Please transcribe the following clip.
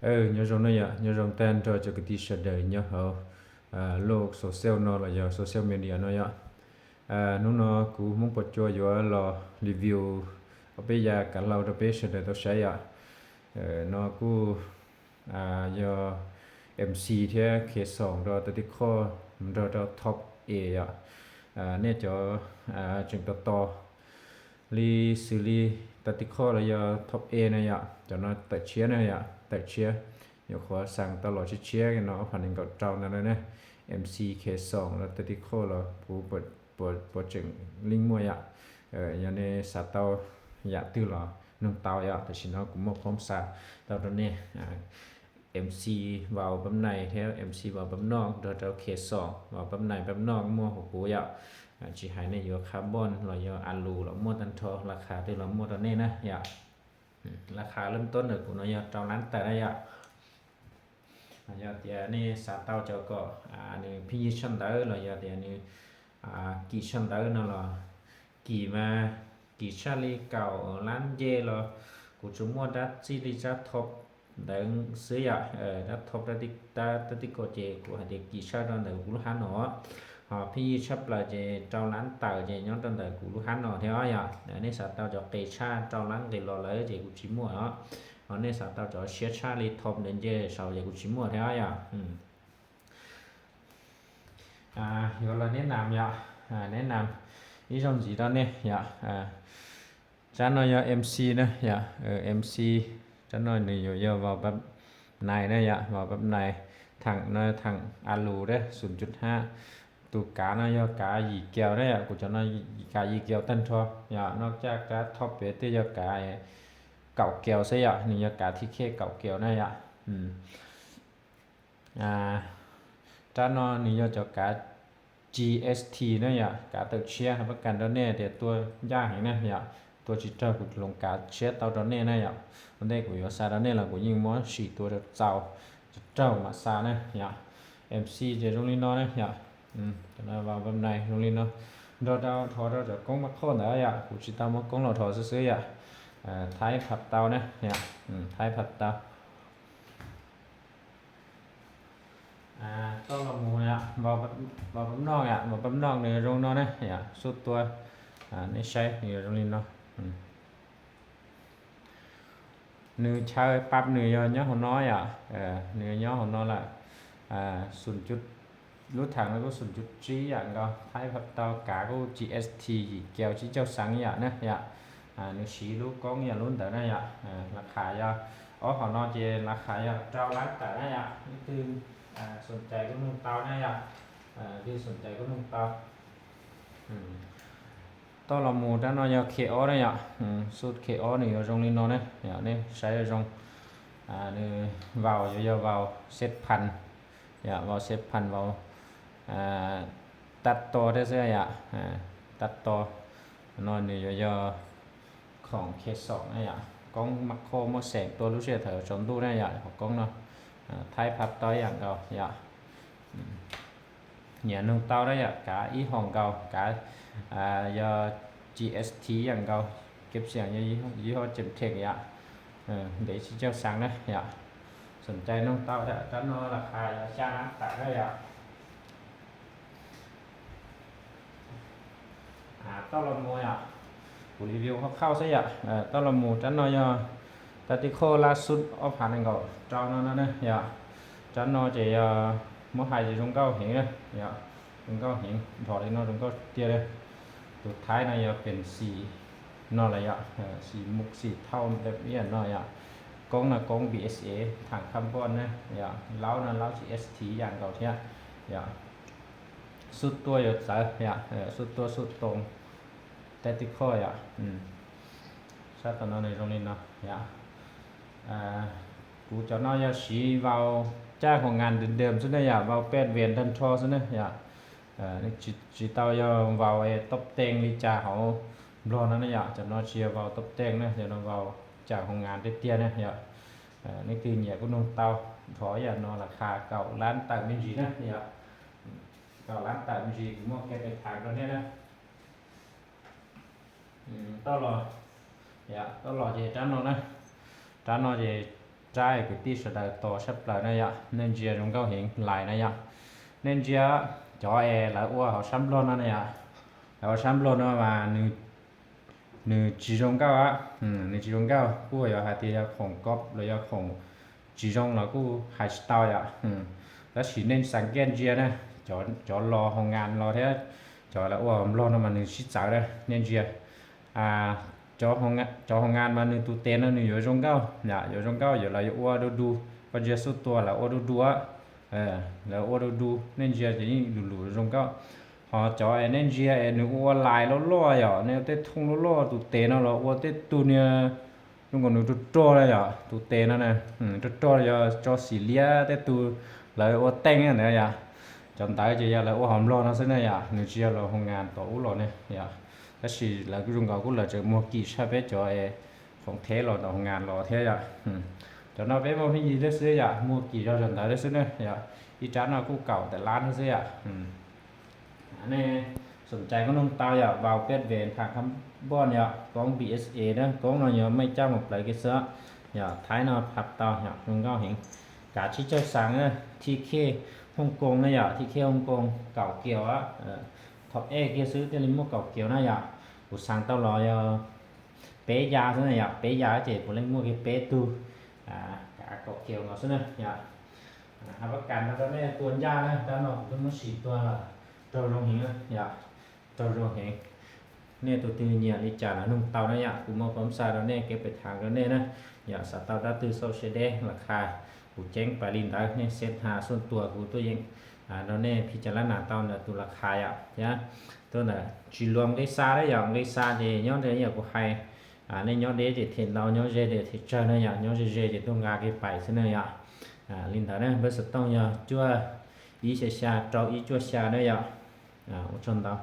Nyob zoo no yom, nyob zoo tag nrho cov kwv tij sawv daws nyob hauv lub social no los yog social media no yom. Hnub no kuv Hmoob Pos Cua yuav los review ob peb yam kav hlau rau peb sawv daws tau saib yom. No kuj yog MC thiab Khe Xoom rau Tag Tij Khoj nrog rau Top A yom. Nej cov tseem tos tos li xws li Tag Tij Khoj los yog Top A na yom, cov no tawm tshiab na yom, tawm tshiab. Nyuam qhuav xaas tau los tshiab tshiab no ob phav nees nkaum rau ntawd na. MC Khe Xoom los Tag Tij Khoj los kuv puas tseem leej muaj yom. Yog nej xav tau yam twg los nug tau yom, tam sim no kuv muaj phoob xa tau rau nej. MC Vaus Pab Nais thiab MC Vaus Pab Noj nrog rau Khe Xoom Vaus Pab Nais Pab Noj muaj hauv kuv yom. Tsis hais nej yuav carbon los yog alus los muaj tag nrho, las khas twg los muaj rau nej na yom. Las khas lub tuab ntawm kuv no yog rau lab tawm na yom. Yog tias nej xav tau cov kom nws pheej yig tshaj ntawd los yog tias nws kim tshaj ntawd no los kim mas kim tshaj li kaum lab nce los kuv tsuas muaj dab txij li dab Top ntawd xwb yom. Dab Top dab Tij Khoj ces kuv hais tias kim tshaj rau ntawm kuv lub hab no. Ho pheej yig tshaj plaws ces rau lab tawm ces nyob rau ntawm kuv lub hab no thiab yom. Nej xav tau cov qis tshaj rau lab nqis los lawm ces kuv tsis muaj os. Ho nej xav tau cov siab tshaj li Top ntawd nce saud ces kuv tsis muaj thiab yom. Yuav los neb nam yom, neb nam ib zaug ntxiv rau nej yom. Tsab no yog MC na yom, MC, tsab no nws yuav yog Vaus Pab Nais na yom, Vaus Pab Nais, tham no tham alus na, xum cuj hab. Tus kav no yog kav yim kiaus na yom, kuv cov no kav yim kiaus tag nrho yom, noj caj kab Top pem twb yog kav kaum kiaus xwb yom, nws yog kav thib khej kaum kiaus na yom. Rab no nws yog cov kav GST na yom, kav tawm tshiab, pab kas rau nej tias tua ncaj heev na yom, tua tsis raug kuv hloov kav tshiab tau rau nej na yom. Ua ntej kuv yuav xa rau nej los kuv yeej muab sim tua rau txaus, tsis raug mam xa na yom. MC ces zoo li no na yom. Cov no Vaus Pab Nais zoo li no, nrog rau rho rau cov koob mab qhoj ntawd yom, kuv tsis tau muab koob los rho xwb xwb yom. Thaib phab tau na yom, thaib phab tau. Toj los mus yom, Vaus Pab Noj yom, Vaus Pab Noj nws zoo no ne yom, xub tua, nej saib nws zoo li no. Nws chaw pab nws yog nyob hauv no yom, nws yog nyob hauv no lawm. Xum cuj, lub theem no kuj xum cuj tsib yam nkaus, thaib phab tau, kav kuj GST yim kiaus tsib caug xeev yam na yom. Nws siv lub koob yog lub ntawd na yom. Las khas yog, ob hom no ces las khas yog rau lab tawm na yom. Leej twg xoom cai kuj nug tau na yom. Leej twg xoom cai kuj nug tau. Toj los mus rab no yog khej ob na yom, xub khej ob nws yuav zoo li no ne yom, nej saib zoo. Nws vaus yuav yog vaus xeb phan, yom, vaus xeb phan, vaus tab to thiab xwb yom, tab to. No nws yuav yog khoom khej xoom na yom, koob mab qhoj muaj xeem tuaj lub sij hawm thaum tsaus ntuj na yom, qhov koob no. Thaib phab tau ib yam nkaus yom. Nyiam nug tau na yom, kav ib hom nkaus, kav yog GST yam nkaus, keb xiam yog yij huab cem theem yom, ntev tsib caug xeev na yom. Xoom cai nug tau, rab no las khas yog xya lab tawm na yom. Toj los mus yom, kuv review khauj khauj xwb yom. Toj los mus rab no yog tag tib khauj lab xub ob phav nees nkaum rau no no na yom. Rab no ces yog muab hais ces zoo nkauj heev na yom, zoo nkauj heev, nrov li no zoo nkauj tiag li. Tus thaib no yog pem xim no lawm yom, xim mus xim thauj ntawm ib yam no yom. Koob no koob BSA, tham carbon na yom, laub no laub GST yam nkaus thiab yom. Xub tuaj yuav txawv yom, xub tuaj xub too, tactical yom. Sab tom no nws zoo li no yom. Kuv cov no yog siv vau caj hoo ngas dawm dawm xwb ne yom, vau pej vias tag nrho xwb ne yom. Tsis tau yog vau es top ten li cas hauv Nplog no ne yom, cov no tsis yog vau top ten ne, cov no vau caj hoo ngas tiag tiag ne yom. Leej twg nyiam kuj nug tau, nrov ib yam no las khas kaum lab tawm me ntsis na yom. Kaum lab tawm me ntsis kuv muaj kev pes thaav rau nej na. Tau los, tau los ces rab no na, rab no ces saib kwv tij sawv daws tos sab plaws na yom, nej ntsia zoo nkauj heev lais na yom. Nej ntsia cov es lawv ua hauv sab Nplog no na yom, lawv ua sab Nplog no mas nws tsis zoo nkauj, nws tsis zoo nkauj, kuj yog hais tias yog khoom kov los yog khoom tsis zoo los kuj hais tsis tau yom. Tab sis nej xav nkaj ntsia na, cov los hoo ngas los thiab cov lawv ua hauv Nplog no mas nws sib txawv na, nej ntsia cov hoo ngas mas nws tus tes no nws yuav zoo nkauj yom, yuav zoo nkauj, yuav lawv yuav ua du du, koj ntsia xub tua lawv ua du du, lawv ua du du, nej ntsia ces yeej lus lus zoo nkauj. Ho cov es nej ntsia es nws ua lais loj loj yom, nej ua tej thooj loj loj, tus tes no los ua tej tug niag zoo nkaus nws rog rog na yom, tus tes no na, rog rog yog tso xim liab tej tug lawv ua teej ntawd yom. Cov ntawd ces yog lawv ua hauv Nplog no xwb na yom, nws tsis yog los hoo ngas tom ub los ne yom. Tab sis lawv kuj zoo nkaus kuj lawv tseem muag kim tshaj peb cov es khoom theb los tom hoo ngas los thiab yom. Cov no peb muaj pheej yig thiab xwb yom, muag kim zog cov ntawd thiab xwb na yom. Ib rab no kuj kaum tawm lab thiab xwb yom. Nej xom cai koob noog tau yom, vào quét về thằng Carbon yom, koob B S A na, koob no yog mej caj mus plawv kiag xwb yom, Thaib no phaj tau yom, zoo nkauj heev. Kav tsij coj xav na, thi khej Hong Kong na yom, thi khej Hong Kong kaum kiaus, thaum ej kiag xwb thiaj li muaj kaum kiaus na yom. Kuv xav tau los yog peb ya xwb na yom, peb ya ces puav leej muaj kiag peb tug, kav kaum kiaus no xwb na yom. Hab pab kas no rau nej tua ncaj na, rab no kuv twb muab sim tua lawm, raug zoo heev na yom, raug zoo heev. Nej tus twg nyiam li cas los noog tau na yom, kuv muaj phone xa rau nej kev pem thaav rau nej na. Yog xav tau dab twg xauj siab deb los qha, kuv ceeb pais li ntawd, nej xeeb has xub tua kuv tuaj yeem rau nej phij cas lab nas tau ntawm tus los qha yom. Thiab tuaj ntawm tsis luag nqi xa na yom, nqi xa ces nyob ntawm yam kuv hais, nej nyob deb ces them ntau, nyob ze ces them tsawg na yom, nyob ze ze ces tuaj nqa kiag pais xwb na yom. Li ntawd na, npawb xov tooj yog cuaj ib xya xya rau ib cuaj xya na yom. Ua tsaug ntau.